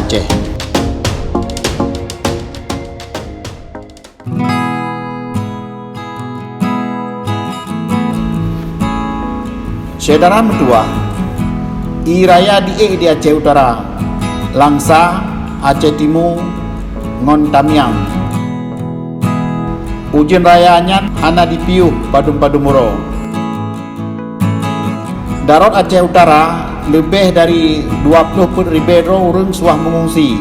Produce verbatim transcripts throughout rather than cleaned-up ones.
Aceh. Syedara meutuwah, ie raya di ék di Aceh Utara, Langsa, Aceh Timu, ngon Tamiang. Ujeuen raya nyan hana jipiôh padum-padum uroe. Di Aceh Utara, leubeh dari dua ploh peuet ribée droe ureuëng suah meungungsi.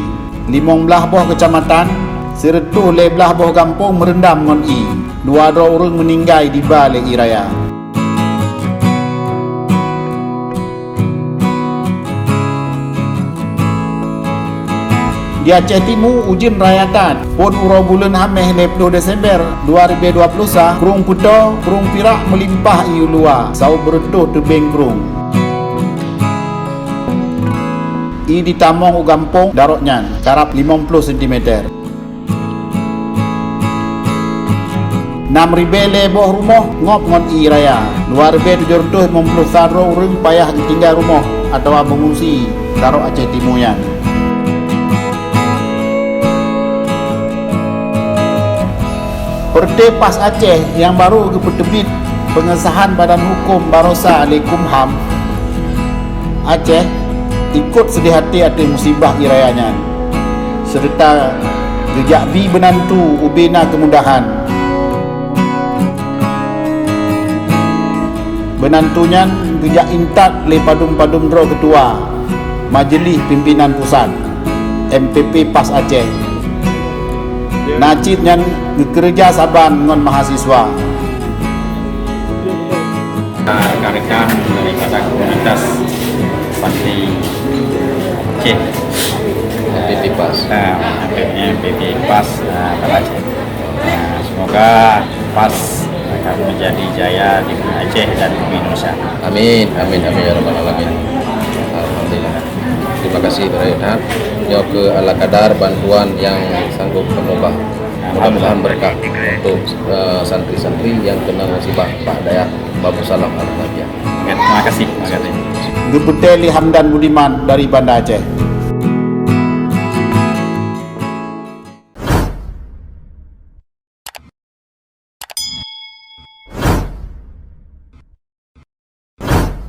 Limong blaih boh keucamatan, sireutôh lhée blaih boh gampông meureundam ngon ie. Dua droe ureuëng meuninggai diba lé ie raya. Di Aceh Timu ujeuen raya that. Phon uroe buleuen Haméh lhée ploh Desember dua ribée dua ploh sa, krueng Peutoe, krueng Pirak meulimpah ie u luwa, saboh reutôh teubeng krueng. Ie jitamong u gampông Darot nyan, karab limong ploh sentimeter. Nam ribée lhée boh rumoh ngop ngon ie raya. Dua ribée tujoh reutôh limong ploh sa droe ureuëng payah geutinggai rumoh atawa meungungsi Darot Aceh Timu nyan. Peureute Pas Aceh nyang barô geupeuteubiet peungesahan badan huköm barosa lé Kumham Aceh ikot seudeh até ateueh musibah ie raya nyan, seureuta geujak bi beunantu ubé na keumudahan. Beunantu nyan geujak intat lé padum-padum droe keutua Majeulih Pimpinan Pusat, M P P Pas Aceh. Na cit nyan geukeureuja saban ngon mahasiswa. Rekan-rekan daripada komunitas Santri Aceh. M P P Pas. Ah, M P P Pas, ah, Aceh. Ah, semoga Pas akan menjadi jaya di Aceh dan di Indonesia. Amin, amin, amin ya rabbal alamin. Alhamdulillah. Terima kasih banyak. Nyoe keuh ala kadar bantuan yang sanggup kamoe ba. Mudah-mudahan berkah untuk, eh, santri-santri yang kena musibah bak dayah Babu Salam Al-Nabiah. Oke, terima kasih. Terima kasih. Geupeuteu lé Hamdan Budiman dari Banda Aceh.